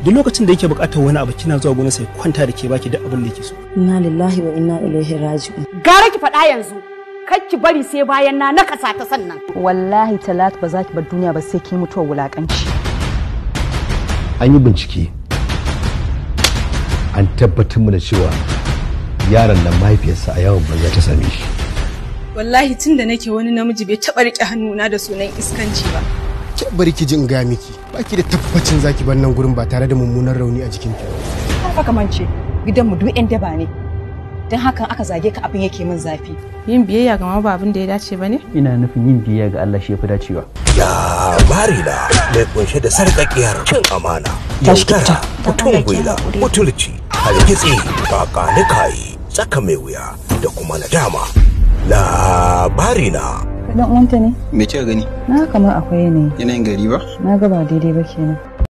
Duk lokacin da yake buƙatar wani abu kina zuwa gurin sai kwanta da ke baki duk abin da yake so. Inna lillahi wa inna ilaihi raji'un. Gara ki faɗa yanzu. Kar ki bari sai bayan na nakasa ta sannan. Wallahi Talatu ba za ki bar duniya ba sai ki mutuwar wulakanci. An yi bincike. An tabbatar mana cewa yaron nan mahaifiyarsa a yawon banza ta same shi. Wallahi tun da nake wani namiji bai taɓa riƙe hannuna da sunan iskanci ba. Ki bari ki ji in ga miki, baki da tabbacin zaki bar nan gurin ba tare da mummunan rauni a jikinki. Kar ka mance gidanmu duk 'yan daba ne. Don hakan aka zage ka abin yake min zafi. Yin biyayya ga mama ba abin da ya dace ba ne? Ina nufin yin biyayya ga Allah shi yafi dacewa. Labari na mai kunshe da sarƙaƙiyar cin amana, yaudara, mutum gwila, mutulci, hargitsi, kakanikayi, tsaka mai wuya da kuma nadama. Labari na. Dan uwanta ne? Me kika gani? Na kamar akwai yanayi. Yanayin gari ba? Na ga ba daidai ba kenan.